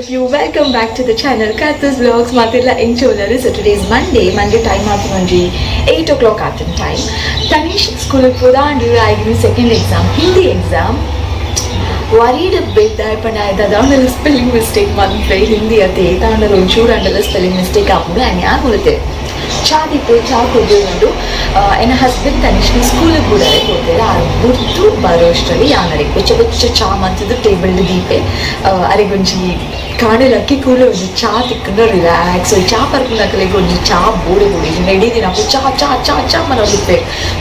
All of you, welcome back to the channel Karthus Vlogs. ಮಾತಿಲ್ಲ ಎಂಚೋಲರು. So today is Monday. Monday time ಆತು 8 o'clock ಆತನ time. Tanish ಸ್ಕೂಲಿಗೆ ಹೋದ. I second exam, Hindi exam. Worried bit ಪಂಡ ಆಯ್ತು spelling mistake ಮನ್ಪೆ Hindi ಅತ್ತೆ ಏತಾಂಡಲ ಒಂಚೂರು ಅಂಡಲ spelling mistake ಆಪುಂಡು. ಆ್ಯಂಡ್ ಯಾರು ಮುಳುತೆ ಚಾ ದಿಪ್ಪು ಚಾ ಕುಡಿಯೋದು. ಎನ್ನ ಹಸ್ಬೆಂಡ್ ತನಿಷ್ನ ಸ್ಕೂಲಿಗೆ ಬಿಡರೆ ಹೋಗ್ತಾರೆ. ಆ ಬುಡ್ದು ಬರೋಷ್ಟರಲ್ಲಿ ಯಾನರಿಗೆ ಬೆಚ್ಚ ಬೆಚ್ಚ ಚಾ ಮಂತಿದ್ದು ಟೇಬಲ್ ದೀಪೆ. ಅರೆಗೊಂಜಿ ಕಾಣಲಕ್ಕಿ ಕೂಲೆ ಒಂಜಿ ಚಾ ತಿಕ್ಕಂಡ ರಿಲ್ಯಾಕ್ಸ್. ಚಾ ಪರ್ಪುನಕಲೆಗ್ ಒಂಜಿ ಚಾ ಬೋಡೆ ಬೋಡೆ ಇಡೀ ದಿನ ಚಾ ಚಾ ಚಾ ಚಾ ಮನೋಗಿತ್ತೆ.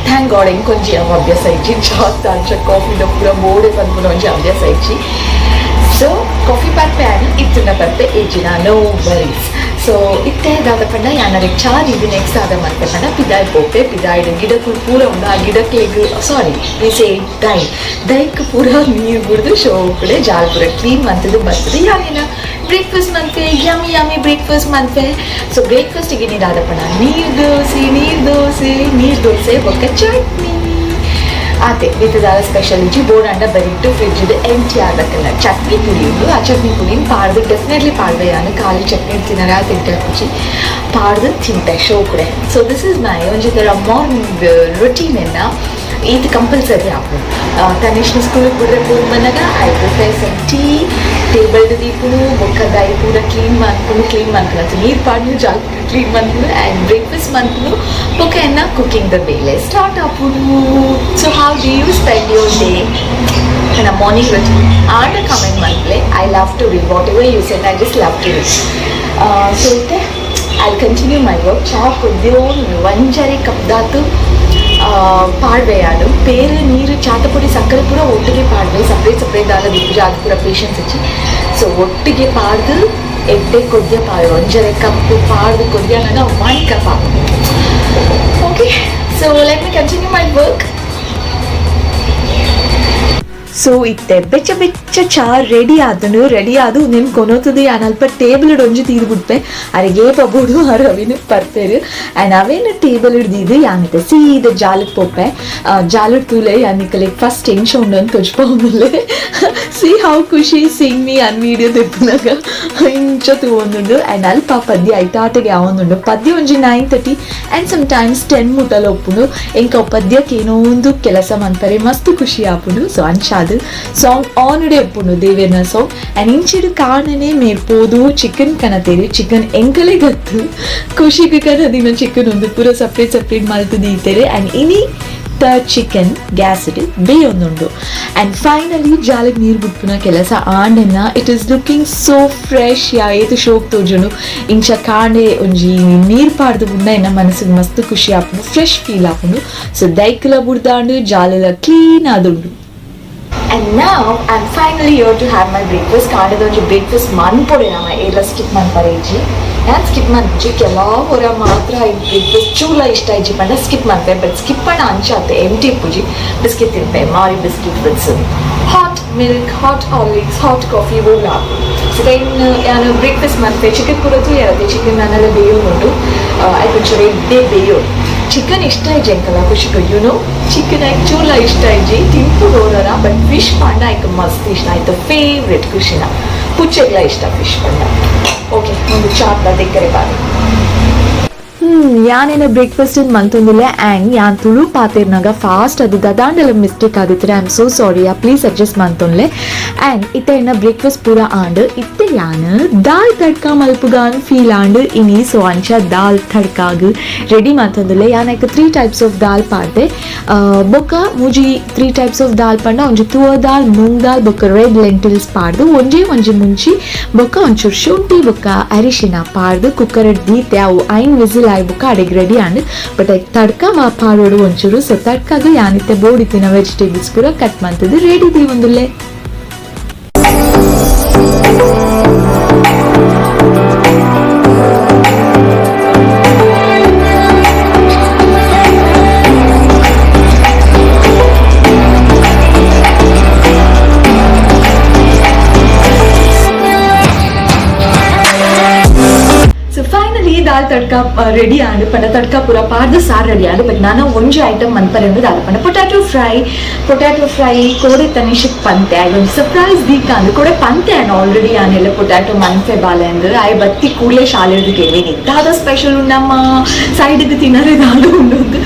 Thank god ಎಂಕೊಂಜಿ ಅವು ಅಭ್ಯಾಸ ಇಜ್ಜಿ. ಚಾ ತಾಂಚ ಕಾಫಿದ ಪೂರ ಬೋಡೆ ಪನ್ಪುನ ಒಂಜಿ ಅಭ್ಯಾಸ ಇಜ್ಜಿ. ಸೊ ಕಾಫಿ ಪರ್ಪೆ ಆನ್ ಇತ್ತುಂಡ ಪರ್ಪೆ ಏಜಿನ, no worries. So ಇತ್ತೆ ದಾದ ಪಂಡ ಯಾನರಿಗೆ ಚಾ ಇದು ನೆಕ್ಸ್ಟ್ ಆದ ಮಲ್ಪೆ ಪಂಡ ಪಿದಾಯ್ ಪೋಪೆ. ಪಿದಾಯ್ಡ್ ಗಿಡಕ್ಕೂ ಪೂರ ಉಂಡು. ಆ ಗಿಡಕ್ಲೆಗ್, ಸಾರಿ ಸೇ ದೈ ದೈಕ್ ಪೂರ ನೀರು ಬಿಡ್ದು ಶೋ ಕೂಡ ಜಾಲ್ ಪೂರ ಕ್ಲೀನ್ ಮಂತದ್ದು ಬರ್ತದೆ. ಯಾನೇನ ಬ್ರೇಕ್ಫಾಸ್ಟ್ ಮನ್ಪೆ, ಯಮ್ಮಿ ಯಮ್ಮಿ ಬ್ರೇಕ್ಫಾಸ್ಟ್ ಮನ್ಪೆ. ಸೊ ಬ್ರೇಕ್ಫಾಸ್ಟಿಗೆ ನೀರು ಪಂಡ ನೀರು ದೋಸೆ, ನೀರು ದೋಸೆ, ನೀರು ದೋಸೆ ಬೊಕ್ಕ ಚಟ್ನಿ ಆತೆ. ಬೇತದಾದ ಸ್ಪೆಷಲ್ ಇಜ್ಜಿ. ಬೋಡಾಂಡ ಬರಿಟ್ಟು ಫ್ರಿಡ್ಜ್ ಎಂಟಿ ಆಗತ್ತಲ್ಲ ಚಟ್ನಿ ಪುಡಿ ಉಂಡು. ಆ ಚಟ್ನಿ ಪುಡಿನ ಪಾಡ್ದು ಡೆಫಿನೆಟ್ಲಿ ಪಾಡ್ದೆ. ಯಾನು ಖಾಲಿ ಚಟ್ನಿ ತಿನ್ನರ ತಿಂಟೆ ಪುಜಿ ಪಾಡ್ದು ತಿಂತೆ ಶೋ ಕೂಡ. So this is my ಒಂಜಿ ಥರ ಮಾರ್ನಿಂಗ್ ರೊಟೀನ್ ಎನ್ನ. ಇದು ಕಂಪಲ್ಸರಿ ಆಪುಂಡು. ತನಿಷ್ನ ಸ್ಕೂಲಿಗೆ ಬಿಡ್ರೆ ಪೂರ್ ಬಂದಾಗ I prepare some tea, table ದೀಪುನು ಬೊಕ್ಕ ದೈ ಪೂರ ಕ್ಲೀನ್ ಮನ್ಪುನು. ಕ್ಲೀನ್ ಮನ್ಪುನು ನೀರು ಪಾಡ್ನು, ಜಾಲ್ ಕ್ಲೀನ್ ಮನ್ಪುನು ಆ್ಯಂಡ್ ಬ್ರೇಕ್ಫಾಸ್ಟ್ ಮನ್ಪುನು. ಬೊಕ್ಕ ಎನ್ನ ಕುಕಿಂಗ್ the ಬೇಲೆ ಸ್ಟಾರ್ಟ್ ಆಪುನು. So how do you spend your day? ನನ್ನ ಮಾರ್ನಿಂಗ್ ರೊಟೀನ್ ಆಂಡ ಕಮೆಂಟ್ ಮನ್ಪ್ಲೆ. I love to read whatever you send. I just love to read. So ಇತ್ತೆ I continue my work. ಚಾ ಕುದ್ಯೋ ಒಂಜರೆ ಕಪ್ದಾತು ಪಾಡ್ವೆ. ಯಾನು ಪೇರು ನೀರು ಚಾತ ಪುಡಿ ಸಕ್ಕರೆ ಪೂರ ಒಟ್ಟಿಗೆ ಪಾಡ್ವೆ. ಸಪ್ರೇಟ್ ಸಪ್ರೇಟ್ ದಾಲ ದಿಪ್ಪುಜ, ಅದು ಪೂರ ಪೇಷನ್ಸ್ ಇಜ್ಜಿ. ಸೊ ಒಟ್ಟಿಗೆ ಪಾಡ್ದು ಎಡ್ಡೆ ಕೊದ್ಯ ಪಾಡ್ವೆ. ಒಂಜರೆ ಕಪ್ ಪಾಡ್ದು ಕೊದ್ಯಾನಾಗ 1 ಕಪ್ ಆಪುಂಡು. Okay, so let me continue my work. So ಇತ್ತೆ ಬೆಚ್ಚ ಬೆಚ್ಚ ಚಾ ರೆಡಿ ಆದನು. ರೆಡಿ ಆದು ನಿನ್ ಕೊನೋತದೆ. ಅಲ್ಪ ಟೇಬಲ್ ಒಂಜಿ ತೀರು ಬಿಡ್ಪೆ. ಅರೆಗೆ ಪಬೋಡು ಆರು ಅವೇನು ಪರ್ಪೇರು ಆ್ಯಂಡ್ ಅವೇನು ಟೇಬಲ್ ಹಿಡ್ದಿದ್ದು ಯಾನಿತ್ತೆ ಸೀದ ಜಾಲಕ್ಕೆ ಪೋಪೆ. ಜಾಲಕ್ಕೆ ತೂಲೆ ಯಾನಿಕಲೆ ಫಸ್ಟ್ ಎಂಚ ಉಂಡು ಅಂತ ತೊಜ್ಪಾವಲೆ. ಸಿ how ಖುಷಿ ಸಿಂಗ್ ಮೀ ಅನ್ ವೀಡಿಯೋ ತೆಪ್ಪುನಾಗ ಇಂಚ ತೂವೊಂದುಂಡು. ಆ್ಯಂಡ್ ಅಲ್ಪ ಪದ್ಯ ಐತಾಟೆಗೆ ಯಾವೊಂದುಂಡು. ಪದ್ಯ ಒಂಜಿ 9:30 ಆ್ಯಂಡ್ ಸಮ್ಟೈಮ್ಸ್ 10 ಮುಟಲ ಒಪ್ಪುಂಡು. ಎಂಕ ಪದ್ಯಕ್ಕೆ ಏನೋ ಒಂದು ಕೆಲಸ ಮನ್ಪರೆ ಮಸ್ತ್ ಖುಷಿ ಆಪುಂಡು. ಸೊ ಅಂಚಾದ್ ಸಾಂಗ್ ಆನ್ ಇಡೆ ಉಪ್ಪುಂಡು, ದೇವೇರ್ನ ಸಾಂಗ್. ಆ್ಯಂಡ್ ಇಂಚಿಡು ಕಾಣನೆ ಮೇರ್ಪೋದು ಚಿಕನ್ ಕನತೇರಿ. ಚಿಕನ್ ಎಂಕಲೆ ಗತ್ತು, ಖುಷಿಗೆ ಕನದಿನ ಚಿಕನ್ ಒಂದು ಪೂರ ಸಪ್ರೇಟ್ ಸಪ್ರೇಟ್ ಮಲ್ತು ದೀತೇರೆ. ಆ್ಯಂಡ್ ಇನಿ ತ ಚಿಕನ್ ಗ್ಯಾಸ್ ಇಡು ಬೇಯೊಂದುಂಡು. ಆ್ಯಂಡ್ ಫೈನಲಿ ಜಾಲಕ್ಕೆ ನೀರು ಬಿಟ್ಪುನ ಕೆಲಸ ಆಂಡೆನ. It is looking so fresh. ಯಾ ಏತು ಶೋಕ್ ತೋಜುಂಡು. ಇಂಚ ಕಾಂಡೆ ಒಂಜಿ ನೀರು ಪಾಡ್ದು ಬುಡ್ಡ ಎನ್ನ ಮನಸ್ಸಿಗೆ ಮಸ್ತ್ ಖುಷಿ ಆಪುಂಡು, ಫ್ರೆಶ್ ಫೀಲ್ ಆಪುಂಡು. ಸೊ ದೈಕ್ಲ ಬುಡ್ದಾಂಡು ಜಾಲೆಲ ಕ್ಲೀನ್ ಆದುಂಡು. And now I'm finally here to have my breakfast. ಕಾಂಡದ ಒಂಜಿ ಬ್ರೇಕ್ಫಾಸ್ಟ್ ಮನ್ಪೊಡೆ ನಮ್ಮ ಏಲ ಸ್ಕಿಪ್ ಮನ್ಪರೆ ಇಜ್ಜಿ. ನಾನು ಸ್ಕಿಪ್ ಮನ್ಪುಜಿ. ಕೆಲವು ಹೊರ ಮಾತ್ರ ಈ ಬ್ರೇಕ್ಫಾಸ್ಟ್ ಚೂಲ ಇಷ್ಟ ಇಜ್ಜಿ ಪಂಡ ಸ್ಕಿಪ್ ಮನ್ಪೆ. ಬಟ್ ಸ್ಕಿಪ್ ಪಂಡ ಅಂಚಾತೆ ಎಂಟಿ ಇಪ್ಪುಜಿ. ಬಿಸ್ಕೆಟ್ ತಿನ್ಪೆ, Marie biscuit with hot milk, hot Horlicks, hot coffee ಓಲ. So then ಯಾನು ಬ್ರೇಕ್ಫಾಸ್ಟ್ ಮನ್ಪೆ. ಚಿಕನ್ ಪೂರ ತೂಯರತ್ತೆ. ಚಿಕನ್ ನಾನೆಲ್ಲ ಬೇಯೋನುಂಡು. ಐಕೊಂಚೂರು ಎಡ್ಡೆ ಬೇಯೋಡು. ಚಿಕನ್ ಇಷ್ಟ ಇಜ್ಜಿ ಎಂಕಲ ಖುಷಿಗೆ. ಯುನೋ ಚಿಕನ್ ಐಕ್ ಚೂಲ ಇಷ್ಟ ಇಜ್ಜಿ, ತಿಂಪು ರೋರರ. ಬಟ್ ಫಿಶ್ ಪಂಡ ಐಕ್ ಮಸ್ತ್ ಇಷ್ಟ ಆಯ್ತು, ಫೇವ್ರೆಟ್ ಖುಷಿನ. ಪುಚ್ಚೆಗ್ಲ ಇಷ್ಟ ಫಿಶ್ ಪಂಡ. ಓಕೆ, ಒಂದು ಚಾಟ್ ದೆಕ್ಕರೆ ಬಾರಿ. ಯಾನೇನ ಬ್ರೇಕ್ಫಾಸ್ಟ್ ಮಲ್ತೊಂದಿಲ್ಲ. ಆ್ಯಂಡ್ ಯಾನ್ ತುಳು ಪಾತೆರ್ನಾಗ ಫಾಸ್ಟ್ ಅದು ದದಾಂಡಲ mistake ಆದಿತ್ತರೆ I am so sorry yeah, please adjust ಮಲ್ತೊನ್ಲೆ. And ಇತ್ತೆ ಎನ್ನ ಬ್ರೇಕ್ಫಾಸ್ಟ್ ಪೂರ ಆಂಡ್. ಇತ್ತೆ ಯಾನ್ ದಾಲ್ ತಡ್ಕ ಮಲ್ಪುಗಾನ್ ಫೀಲ್ ಆಂಡ್ ಇನಿ. ಸೊ ಅಂಚ ದಾಲ್ ತಡ್ಕಾಗ್ ರೆಡಿ ಮಲ್ತೊಂದಿಲ್ಲ. ಯಾನ್ ಐಕ್ 3 ಟೈಪ್ಸ್ ಆಫ್ ದಾಲ್ ಪಾಡ್ದೆ. ಬೊಕ್ಕ ಮೂಜಿ 3 ಟೈಪ್ಸ್ ಆಫ್ ದಾಲ್ ಪಂಡ ಒಂಜಿ ತುವ ದಾಲ್, ಮೂಂಗ್ ದಾಲ್ ಬೊಕ್ಕ ರೆಡ್ ಲೆಂಟಿಲ್ಸ್ ಪಾಡ್ದು ಒಂಜೇ ಒಂಜಿ ಮುಂಚಿ ಬೊಕ್ಕ ಒಂಚೂರು ಶುಂಠಿ ಬೊಕ್ಕ ಅರಿಶಿನ ಪಾಡ್ದು ಕುಕ್ಕರ್ ದೀತೆ. ಅವು 5 ವಿಸಿಲ್ ಆಯ್ ಬೊಕ್ಕ ಅಡಿಗೆ ready and. But ಐಕ್ ತಡ್ಕ ಮಾ ಪಾಡೋಡು ಒಂಚೂರು. ಸೊ ತಡ್ಕಾಗ ಯಾನಿತ್ತೆ ಬೋಡಿತ್ತಿನ ವೆಜಿಟೇಬಲ್ಸ್ ಪೂರ ಕಟ್ ಮಂತದ್ದು ರೆಡಿ ದೀವೊಂದುಲ್ಲೆ. ಸೊ ಫೈನಲಿ ದಾಲ್ ತಡ್ಕ ರೆಡಿ ಆಂಡ್ ಪಂಡ ತಡ್ಕ ಪೂರ ಪಾಡ್ದು ಸಾರ್ ರೆಡಿ ಆಂಡ್. ಬಟ್ ನಾನು ಒಂಜಿ ಐಟಮ್ ಮನ್ಪರೆ ದಾದ ಪಂಡ potato fry. Potato fry ಕೋಡೆ ತನಿಷಕ್ ಪಂತೆ I ಒಂದು ಸರ್ಪ್ರೈಸ್ ದೀಕಾಂದು ಕೋಡೆ ಪಂತೆ ಆ್ಯಂಡ್ ಆಲ್ರೆಡಿ ಆನೆಲ್ಲ ಪೊಟ್ಯಾಟೊ ಮನ್ಫೆ ಬಾಲೆ ಅಂದ್ ಆಯ್ ಬತ್ತಿ ಕೂಡಲೇ ಶಾಲೆರ್ದು ಕೇವೇನಿ ದಾದ ಸ್ಪೆಷಲ್ ನಮ್ಮ ಸೈಡ್ಗೆ ತಿನ್ನರೆ ದಾದ ಉಂಡು.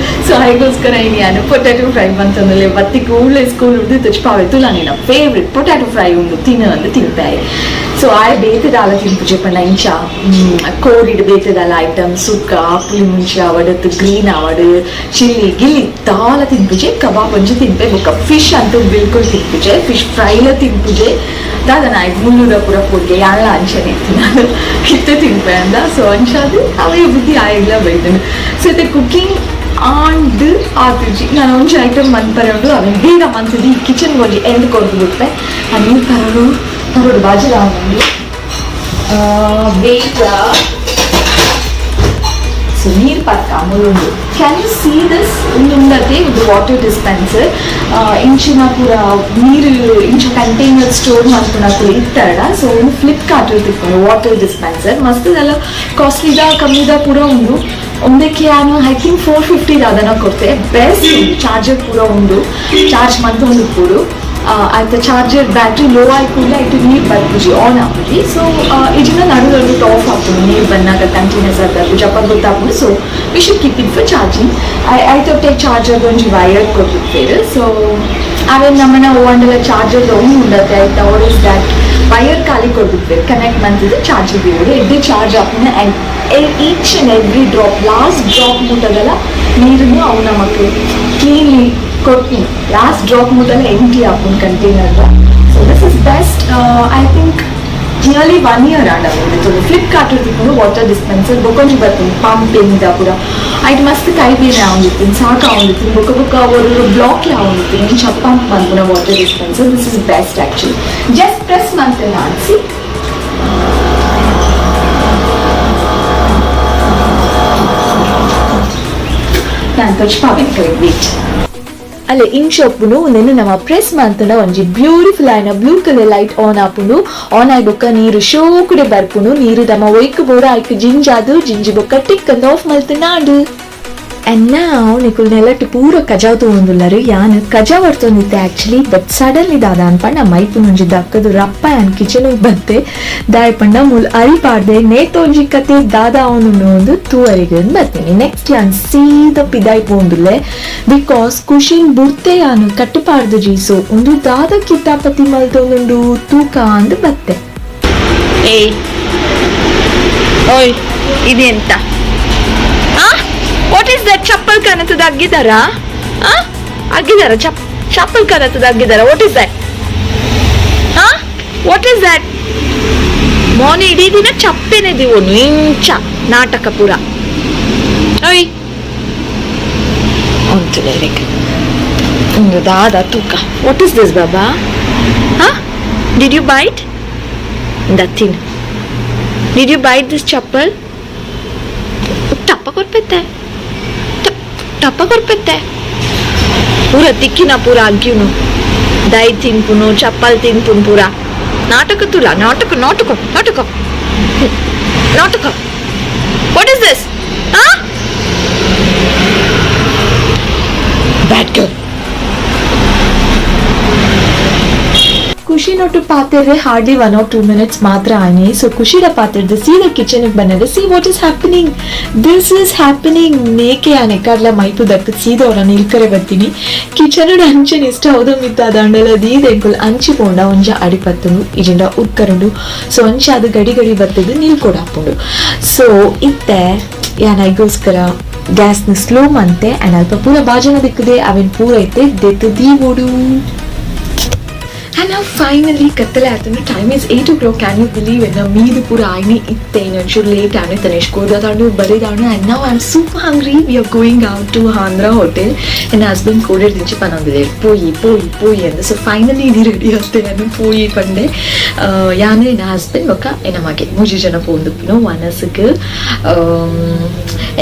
ಸೊ ಅದಕ್ಕೋಸ್ಕರ ಇನಿ ನಾನು ಪೊಟ್ಯಾಟೊ ಫ್ರೈ ಬಂತಂದ್ರೆ ಬತ್ತಿ ಕೂಡಲೇ ಸ್ಕೂಲ್ ಹಿಡಿದು ತುಚ್ಪಾವೆ ತುಲ ನಿನ್ನ favourite potato fry ಉಂಡು ತಿನ್ನು ಅಂದು ತಿಂತಾಯಿ. ಸೊ ಆಯ್ ಬೇತೆದಾಲ ತಿನ್ಪುಜೆ ಪಂಡ ಇಂಚ ಕೋರಿಡ್ ಬೇತೆದಾಲ ಐಟಮ್ ಸುಕ್ಕ ಪುಳಿ ಮುಂಚೆ ಆವಡ್ ಗ್ರೀನ್ ಆವಡ್ ಚಿಲ್ಲಿ ಗಿಲ್ಲಿ ದಾಲ ತಿನ್ಪುಜೆ. ಕಬಾಬ್ ಒಂಜಿ ತಿನ್ಪೆ ಬೊಕ್ಕ ಫಿಶ್ ಅಂತೂ ಬಿಲ್ಕುಲ್ ತಿನ್ಪುಜೆ, ಫಿಶ್ ಫ್ರೈಲ ತಿನ್ಪುಜೆ. ದಾದ ನಾಯ್ಕ್ ಮುಳ್ಳೂರ ಪೂರ ಪೊಡ್ಗೆ ಯಾನ್ಲ ಅಂಚನೆ ನಾನು ಇತ್ತೆ ತಿನ್ಪೆ ಅಂದ. ಸೊ ಅಂಚಾದ್ ಅವೇ ಬುದ್ಧಿ ಆಯಗ್ಲ ಬೈದನು. ಸೊ ಇತ್ತೆ ಕುಕ್ಕಿಂಗ್ ಆಂಡ್ ಆತುಜಿ ನಾನು ಒಂಜಿ ಐಟಮ್ ಮನ್ಪರೆ ಉಂಡು ಅವೆನ್ ಬೇಗ ಮಂತುದು ಈ ಕಿಚನ್ ಒಂಜಿ ಎಂಡ್ ಕೊರ್ದು ಬಿಡ್ಪೆ. ನೀರು ತರಡು ತರೋಡು ಬಾಜಿ ಉಂಡು ವೇಟ್. ಸೊ ನೀರು ಪಕ್ಕ ಮುಳ್ಳುಂಡು. Can you see this? ಉಂದುಂಡತೆ ಇದು ವಾಟರ್ ಡಿಸ್ಪೆನ್ಸರ್. ಇಂಚಿನ ಪೂರ ನೀರು ಇಂಚ ಕಂಟೈನರ್ ಸ್ಟೋರ್ ಮಲ್ಪುನಕುಲು ಇತ್ತಾಡ. ಸೊ ಒಂದು ಫ್ಲಿಪ್ಕಾರ್ಟ್ ತಿಕ್ಕೊಂಡು ವಾಟರ್ ಡಿಸ್ಪೆನ್ಸರ್ ಮಸ್ತ್ ಅದೆಲ್ಲ ಕಾಸ್ಟ್ಲಿದ ಕಮ್ಮಿದ ಪೂರ ಉಂಡು. ಒಂದಕ್ಕೆ ನಾನು I think 450 ದಾದನ ಕೊಡ್ತೆ. ಬೆಸ್ಟ್ ಚಾರ್ಜರ್ ಪೂರ ಉಂಡು, ಚಾರ್ಜ್ ಮಂತೊಂದು ಪೂರು ಆಯ್ತ. Charger battery low ಆಗಿ ಕೂಡಲೇ ಇಟ್ಟು ನೀರು ಬರ್ಪುಜಿ, ಆನ್ ಆಪುಜಿ. ಸೊ ಇಜಿನ ನಡು ನಡು ಆಫ್ ಆಪುಂಡು ನೀರು ಬಂದಾಗ ಕಂಟಿನ್ಯೂಸ್ ಆಗಿ ಬರ್ಪುಜಿ, ಅಪ್ಪ ಗೊತ್ತಾಪುಂಡು. So we should keep it for charging. ಐತೊಟ್ಟೆ charger ಒಂಜಿ ವೈರ್ ಕೊಟ್ಟಿರ್ತೀರಿ. ಸೊ ಅವೇನು ನಮ್ಮನೆ ಓಂಡಲ ಚಾರ್ಜರ್ ಒಂದು ಉಂಡತೆ ಆಯ್ತಾ. What is that wire ಖಾಲಿ ಕೊಡ್ಬಿಟ್ವಿ ಕನೆಕ್ಟ್ ಮಂತಿದ್ದು ಚಾರ್ಜ್ ಬೋಡು ಎಡ್ಡೆ ಚಾರ್ಜ್ ಆಪುಂಡು. And each and every drop, last drop ಮುಟ್ಟದಲ್ಲ ನೀರನ್ನು ಅವು ನಮಕ್ ಕ್ಲೀನ್ಲಿ ಕೊಡ್ತೀನಿ. ಲಾಸ್ಟ್ ಡ್ರಾಪ್ ಮುಟ್ಟಲ್ಲ ಎಂಟಿ ಆಪುಂಡು container. So this is best. I think nearly 1 year ಆಂಡ. ಫ್ಲಿಪ್ಕಾರ್ಟ್ ತಿಕ್ಕೊಂಡು ವಾಟರ್ ಡಿಸ್ಪೆನ್ಸರ್ ಬೊಕೊಂಜಿ ಬರ್ತೀನಿ ಪಂಪಿಂಗ್ ಪೂರ ಐಟ್ ಮಸ್ತ್ ಕೈ ಬೇನೆ ಆವೊಂದಿತ್ತೀನಿ, ಸಾಕು ಆವೊಂದಿತ್ತೀನಿ. ಬೊಕ್ಕ ಬೊಕ್ಕ ಒಂದು ಬ್ಲಾಕ್ ಆವೊಂದಿತ್ತೀನಿ. ಇಂಚ ಪಂಪ್ ಮನ್ಪುನ water dispenser, this is best actually. Just press ಮಂತೆ ನಾನ್ಸಿ ನಾನು ತೊಚ್ಪಾವೆನ್ ಕರೆಕ್ಟ್ ವೇಟ್. ಅಲ್ಲ ಇಂಚೊಪ್ಪುನು ಉಂದೆನ್ ನಮ್ಮ ಪ್ರೆಸ್ ಮಂತುಂಡ ಒಂಜಿ ಬ್ಯೂಟಿಫುಲ್ ಆಯಿನ blue colour light on ಆಪುಂಡು. ಆನ್ ಆಯ್ ಬೊಕ್ಕ ನೀರು ಶೋಕುಡೆ ಬರ್ಪುಂಡು. ನೀರು ದಮ ಒಯ್ಕ್ ಬೋಡ ಐಕ್ ಜಿಂಜಾದು ಜಿಂಜಿ ಬೊಕ್ಕ ಟಿಕ್ ಅಂದ್ ಆಫ್ ಮಲ್ತುನಾಂಡು. ಅಂಡ್ ನಾವು ನಿಕುಲ್ ನೆಲಟ್ ಪೂರ ಕಜಾವ್ ತೂವೊಂದುಲ್ಲರು. ಯಾನ್ ಕಜಾವ್ ವರ್ತೊಂದಿತ್ತೆ actually, but suddenly ದಾದ ಅನ್ಪಂಡ ಮೈಪುನೊಂಜಿ ದಕ್ಕದು ರಪ್ಪ ಯಾನ್ ಕಿಚನ್ ಬತ್ತೆ. ದಾಯೆ ಪಂಡ ಮೂಲು ಅರಿ ಪಾಡ್ದೆ ನೇತೊಂಜಿ ಕತೆ ದಾದ ಅವನು ಒಂದು ತೂವರೆಗೆ ಬರ್ತೀನಿ. ನೆಕ್ಸ್ಟ್ ಯಾನ್ ಸೀದ ಪಿದಾಯ್ ಪೋಂದುಲ್ಲೆ, because Kushin ಬುಡ್ತೆ ಯಾನ್ ಕಟ್ಟು ಪಾಡ್ದು ಜೀಸು ಒಂದು ದಾದ ಕಿತಾಪತಿ ಮಲ್ತೊಂದುಂಡು ತೂಕ ಅಂದ್ ಬತ್ತೆ. ಏಯ್ ಓಯ್, ಇದೆಂತ? What is that? Chappal ಕನತದ ಅಗ್ಗಿದಾರ? ಅಗ್ಗಿದಾರ ಚಪ್ chappal ಕನತದ ಅಗ್ಗಿದಾರ? What is that? Ha, what is that? ಮೋನೆ ಇಡೀ ದಿನ ಚಪ್ಪೆನೆ ದಿವನು ಇಂಚ ನಾಟಕ ಪೂರ. ಓಯ್ ಉಂಟು ಡೈರೆಕ್ಟ್ ಒಂದು ದಾದ ತೂಕ. What is this Baba? Ha, did you byte ದತ್ತಿನ? Did you bite this chappal? ಟಪ್ಪ ಕೊರ್ಪೆತ್ತೆ, ಟಪ್ಪ ಕೊರ್ಪೆತ್ತೆ ಪೂರ ತಿಕ್ಕಿನ ಪೂರ ಅಗ್ಗಿನು ದೈ ತಿನ್ಪುನು ಚಪ್ಪಲ್ ತಿನ್ಪುನು ಪೂರ ನಾಟಕ ತುಲ ನಾಟಕ ನಾಟಕ ನಾಟಕ ನಾಟಕ. What is this? ಹಾ, ಬ್ಯಾಡ್ ಗರ್ಲ್. ಖುಷಿನೊಟ್ಟು ಪಾತೆರ್ರೆ hardly 1 or 2 minutes ಮಾತ್ರ ಆಯ್ನಿ. ಸೊ ಖುಷಿಡ ಪಾತೆರ್ದು ಸೀದಾ ಕಿಚನ್ಗೆ ಬಂದರೆ see what is happening, this is happening. ನೇಕೆ ಆನೆ ಕಡ್ಲ ಮೈಪು ದಕ್ಕ ಸೀದಾ ಅವರ ನಿಲ್ಕರೆ ಬರ್ತೀನಿ. ಕಿಚನ್ ಅಂಚೆನ ಇಷ್ಟ ಹೌದು ಮಿತ್ತ ದಂಡಲ ದೀದ ಎಂಕುಲ್ ಅಂಚಿ ಪೋಂಡ ಒಂಜ ಅಡಿ ಪತ್ತುಂಡು ಇಜಿಂಡ ಉತ್ಕರುಂಡು. ಸೊ ಅಂಚೆ ಅದು ಗಡಿ ಗಡಿ ಬತ್ತದು ನಿಲ್ಕೊಡ ಹಾಪುಂಡು. ಸೊ ಇತ್ತೆ ಯಾನ್ ಐಗೋಸ್ಕರ ಗ್ಯಾಸ್ನ ಸ್ಲೋ ಮಂತೆ ಆ್ಯಂಡ್ ಅಲ್ಪ ಪೂರ ಬಾಜನ ದಿಕ್ಕದೆ ಅವೆನ್ ಪೂರ ಐತೆ ದೆತ್ತು ದೀವೋಡು. And now finally ಕತ್ತಲೆ ಆತನು. Time is 8 o'clock. Can you believe ಎನ್ನ ಮೀದು ಪೂರ ಆಯ್ನಿ ಇತ್ತೆ ಒಂಚೂರು ಲೇಟ್ ಆನೆ ತನೇಶ್ ಕೋದಾದಾಂಡು ಬರೆದಾಂಡು. And now I am super hungry. We are going out to Andhra hotel. ನನ್ನ ಹಸ್ಬೆಂಡ್ ಕೋಡೆಡ್ ದಿಂಚಿ ಪನೊಂದಿದೆ ಪೋಯಿ ಪೋಯಿ ಪೋಯಿ ಅಂದ. ಸೊ ಫೈನಲಿ ಇದು ರೆಡಿ ಆಗ್ತೆ ನಾನು ಪೋಯಿ ಪಂಡೆ. ಯಾನು ಎನ್ನ ಹಸ್ಬೆಂಡ್ ಬೊಕ್ಕ ಎನ್ನ ಮಗೆ ಮೂಜಿ ಜನ ಪೋಂದುಪ್ಪುನು ಮನಸ್ಸಿಗೆ.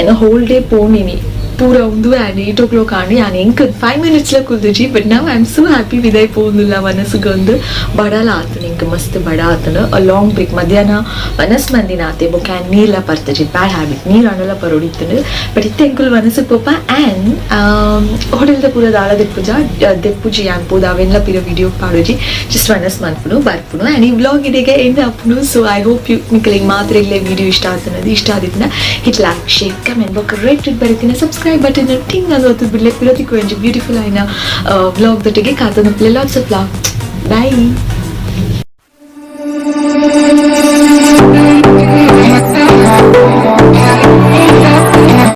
ಎನ್ನ ಹೋಲ್ ಡೇ ಪೋಣಿನಿ ಪೂರ ಒಂದು ಆ್ಯಂಡ್ 8 o'clock ಆಂಡ್ ಯಾನ್ ಎಂಕ್ 5 ಮಿನಿಟ್ಸ್ಲ ಕುಲ್ದುಜಿ. ಬಟ್ ನಾವು I am so happy ವಿದಯ್ ಪೋಂದುಲ್ಲ ಮನಸ್ಸಿಗೆ ಒಂದು ಬಡಲ ಆತು. ಎಂಕ್ ಮಸ್ತ್ ಬಡ ಆತನ. ಲಾಂಗ್ ಬ್ರೇಕ್, ಮಧ್ಯಾಹ್ನ ವನಸ್ ಮಂದಿನ ಆತೆ. ಬೊಕ್ಕ ನೀರ್ಲ ಪರ್ತಜಿ, ಬ್ಯಾಡ್ ಹ್ಯಾಬಿಟ್. ನೀರ್ ಆಂಡಲ ಪರೊಡಿತ್ತುಂಡು. ಬಟ್ ಇತ್ತೆ ಎಂಕುಲು ವನಸ್ ಪೋಪ. ಆ್ಯಂಡ್ ಹೋಟೆಲ್ದ ಪೂರ ದಾಳ ದೆಪ್ಪುಜ, ದೆಪ್ಪುಜಿ ಯಾನ್ ಪೋದು ಅವೆನ್ಲ ಪಿರ ವಿಡಿಯೋ ಪಾಡುಜಿ. ಜಸ್ಟ್ ವನಸ್ ಮನ್ಪುನು, ಬರ್ಪುನು. ಆ್ಯಂಡ್ ಈ ವ್ಲಾಗ್ ಇಡೆಗೆ ಎಂಡ್ ಆಪುನು. ಸೊ I hope you ನಿಕಲಿಗೆ ಮಾತ್ರ ಇಲ್ಲೇ ವಿಡಿಯೋ ಇಷ್ಟ ಆತನದು. ಇಷ್ಟ ಆದಿತ್ತಿನ ಹಿಟ್ ಲೈಕ್, ಶೇರ್, ಕಮೆಂಟ್ ಬೊಕ್ಕ ರೆಡ್ ಬರೀತಿನ ಸಬ್ಸ್ಕ್ರೈಬ್ ಬಟನ್ ಟಿಂಗ್ ಅದು ಒತ್ತುದು ಬಿಡ್ಲೆ. ಪಿರತಿಕ್ಕು ಒಂಜಿ ಬ್ಯೂಟಿಫುಲ್ ಆಯಿನ vlog ದೊಟ್ಟಿಗೆ ಕಾತೊಂದು. Lots of love, bye.